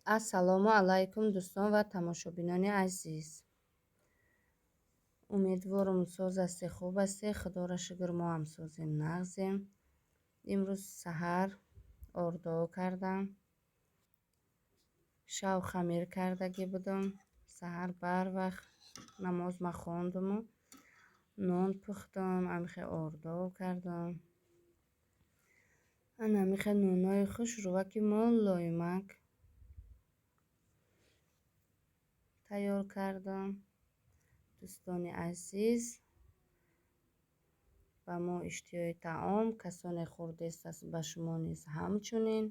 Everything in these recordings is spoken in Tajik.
Ассалому алайкум, дӯстон ва тамошобинони азиз. Умедворам, соз ҳастед, хуб ҳастед. Худоро шукр, мо ҳам созем, нағзем. Имрӯз саҳар ордо кардам. Шав хамир кардагӣ будам. Саҳар барвақт намоз ма хондуму нон пухтам, амихе ордо кардам. Ана амихе нонои хушрӯваки мулоимак тайёр кардам. Дӯстони азиз, ба мо иштиҳои таом, касоне хӯрдест аст, ба шумо низ ҳамчунин.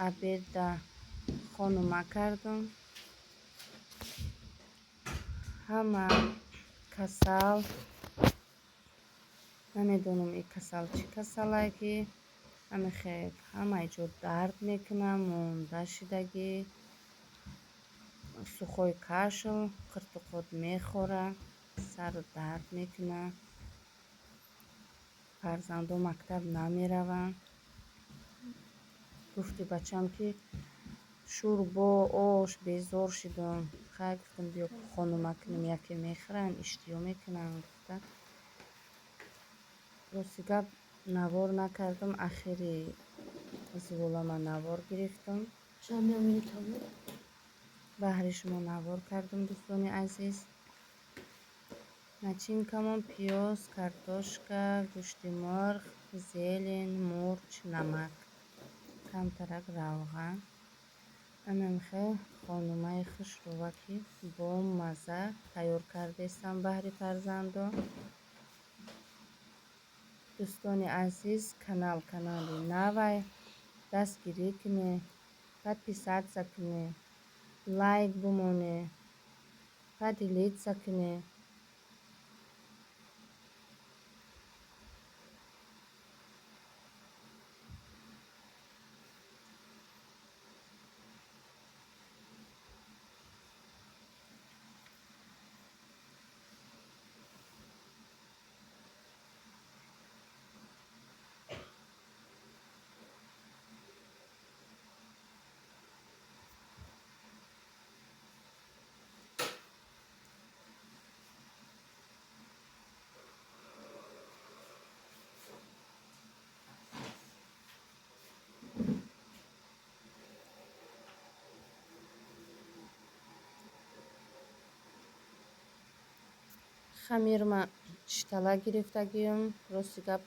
Обеда хонума кардам. Ҳама касал, намедонам и касал чӣ касалае, ки ҳамихе ҳамаи ҷо дард мекунад, монда шидагӣ, сухой кашл, қиртуқот мехӯра, сару дард мекунад. Фарзандо мактаб намераванд. Гуфти бачам, ки шӯрбо, ош безор шидам. Хай, гуфтам, биё хонума кунем, яке мехӯранд, иштиҳо мекунанд, гуфта. Рости гап, навор накардам, ахири зуволама навор гирифтам. Баҳри шумо навор кардам, дӯстони азиз. Начинкамон пиёз, картошка, гӯшти мурғ, зелень, мурч, намак, камтарак равған. Анамихе хонумаи хушрӯваки бо мазза тайёр кардестам баҳри фарзандон. Дӯстони азиз, канал канали навай, дастгирӣ кунед, подписаться кунед, лайк бимонед, поделиться кунед. Хамирма шитала гирифтагиам. Рости гап,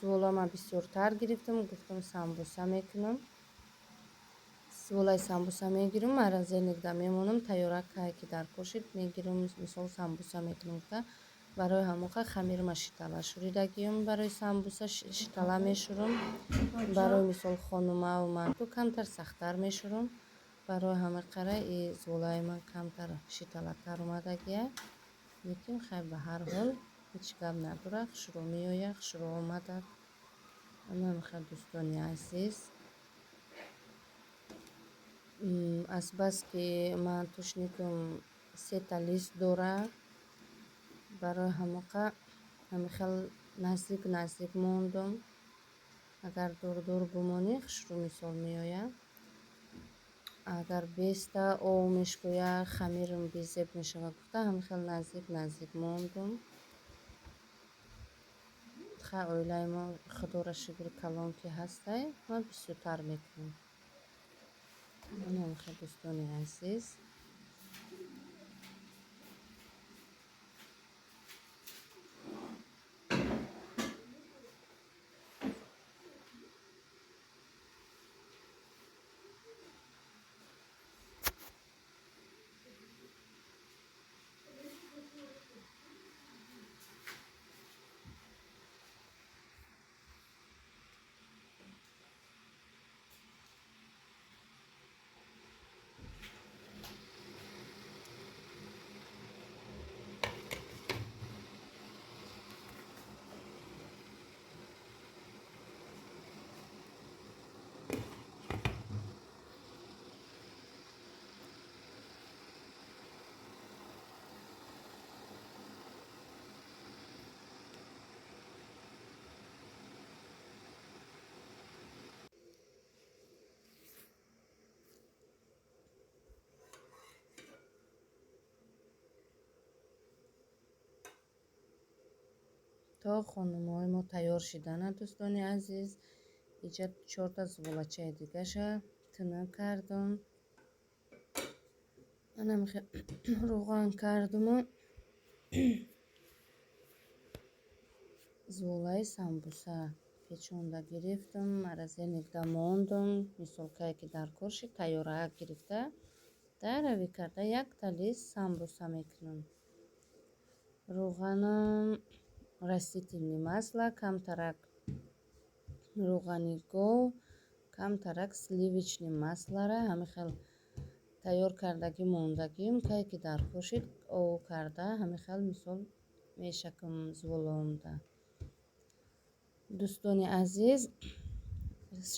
зуволама бисёртар гирифтам, гуфтам, самбуса мекунам. Зуволаи самбуса мегирам, морозильникда мемонам, тайёра кай ки дар кор шид мегирам, мисол самбуса мекунам, гуфта. Барои ҳамоқа хамирма шитала шӯридагиам, барои самбуса шитала мешӯрам. Барои мисол хонумаву манту камтар сахттар мешӯрам. Барои ҳамин и зуволаи ман камтар шиталатар омадагия. Лекин хай, ба ҳар ҳол ҳеҷ гап надорад, хушрӯ меояд, хушрӯ омада. Анамихел, дӯстони азиз. Азбаски ман тушникам сета лист дорад, барои ҳамоқа ҳамихел наздик наздик мондум. Агар дур дур бимонӣ, хушрӯ мисол меояд. Агар беста об мешкӯяд, хамирам безеб мешавад, гуфта, ҳамихел наздик наздик мондум. Хай, оилаи мо, худоро шукр, калон ки ҳастай, ман бисёртар мекунам. Анамихел, дӯстони азиз. То хонумҳои мо тайёр шидана, дӯстони азиз, иҷа чорта зуволачаи дигаша тунук кардум. Ана равған кардуму зуволаи самбуса печонда гирифтам, морозильникда мондум. Мисол, кае ки дар кор шид, тайёрак гирифта, даравӣ карда якта лист самбуса мекунам. Равғанам растительный масло, камтарак равғани гов, камтарак сливочный маслора ҳамин хел тайёр кардагӣ мондагим. Кае ки дар кор шид, ов карда ҳамин хел мисол мешакам зуволаомда. Дӯстони азиз,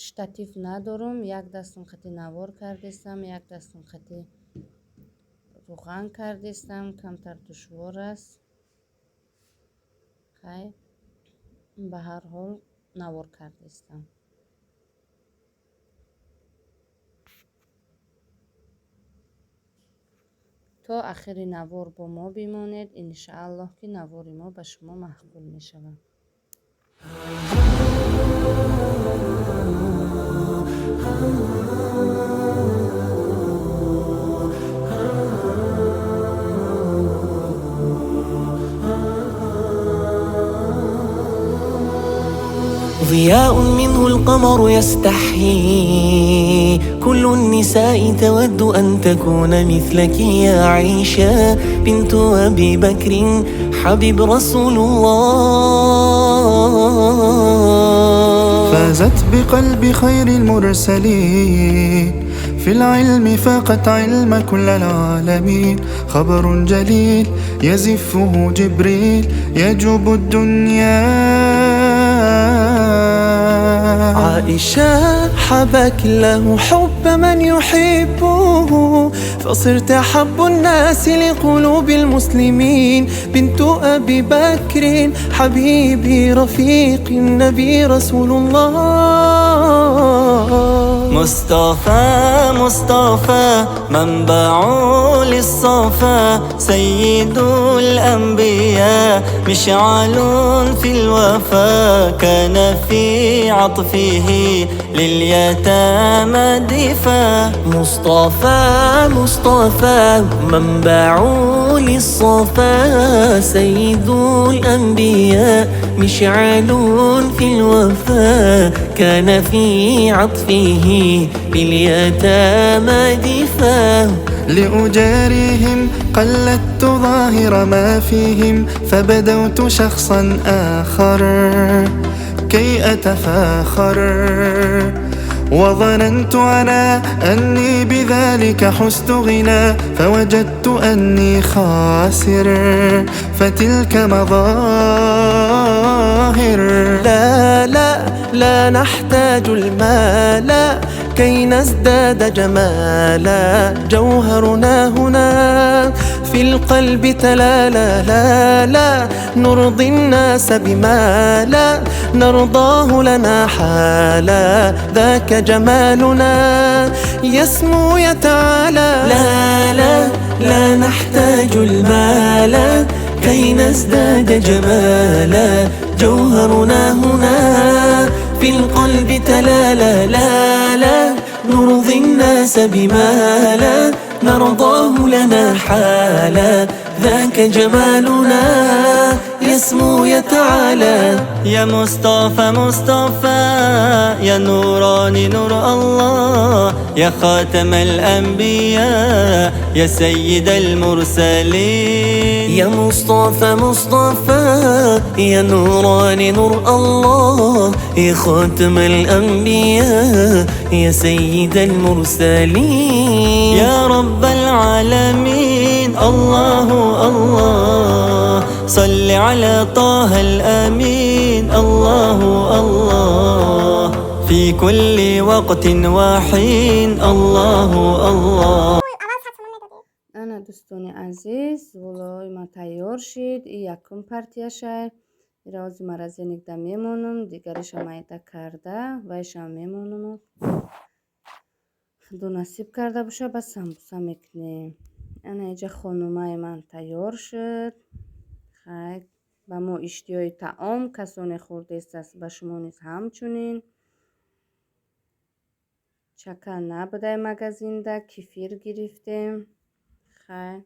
штатив надорум, як дастам қати навор кардестам, як дастам қати равған кардестам, камтар душвор аст. Хай, ба ҳар ҳол навор кардестам. То ахири навор бо мо бимонед, иншааллоҳ, ки навори мо ба шумо маъқул мешавад. ضياء منه القمر يستحيي، كل النساء تود أن تكون مثلك يا عائشة بنت أبي بكر حبيب رسول الله. فازت بقلب خير المرسلين، في العلم فاقت علم كل العالمين، خبر جليل يزفه جبريل يجوب الدنيا. عائشة حبك له حب من يحبه، فصرت أحب الناس لقلوب المسلمين، بنت أبي بكر حبيبي رفيق النبي رسول الله. مصطفى مصطفى منبع للصفا، سيد الأنبياء مشعل في الوفا، كان في عطفه لليتامى دفا. مصطفى مصطفى منبع للصفا، سيد الأنبياء مشعل في الوفا، كان في عطفه لليتامى دفا. لأجاريهم قلدت ظاهر ما فيهم، فبدوت شخصا آخر كي أتفاخر، وظننت أنا أني بذلك حزت غنى، فوجدت أني خاسر فتلك مظاهر. لا لا لا نحتاج المال كي نزداد جمالا، جوهرنا هنا في القلب تلالا. لا لا نرضي الناس بما لا نرضاه لنا حالا، ذاك جمالنا يسمو يتعالى. لا لا لا نحتاج المال كي نزداد جمالا، جوهرنا هنا في القلب تلالا. لا لا نرضي الناس بما لا نرضاه لنا حالا، ذاك جمالنا يسمو يتعالى. يا مصطفى مصطفى يا نوراني نور الله، يا خاتم الأنبياء يا سيد المرسلين. يا مصطفى مصطفى يا نوراني نور الله، يا خاتم الأنبياء يا سيد المرسلين. يا رب العالمين الله الله، صل على طه الأمين الله الله، في كل وقت وحين الله الله. Ана, дӯстони азиз, зуволаҳои ман тайёр шид. И якум партияша ира ҳози морозильникда мемонам, дигариша майда карда вайшам мемонам. Худо насиб карда боша, ба самбуса мекунем. Ана, иҷа хонумаи ман тайёр шуд. Хай. Ба мо иштиҳои таом, касоне хӯрдестааст, ба шумо низ ҳамчунин. Чака набудай магазинда, кефир гирифтем. Хай,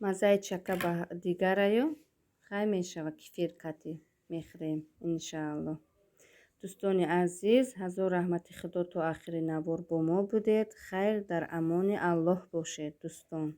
маззаи чака ба дигараю, хай, мешава, кефир кати мехӯрем, иншаалло. Дӯстони азиз, ҳазор раҳмати Худо, то ахири навор бо мо будед. Хайр, дар амони Аллоҳ бошед, дӯстон.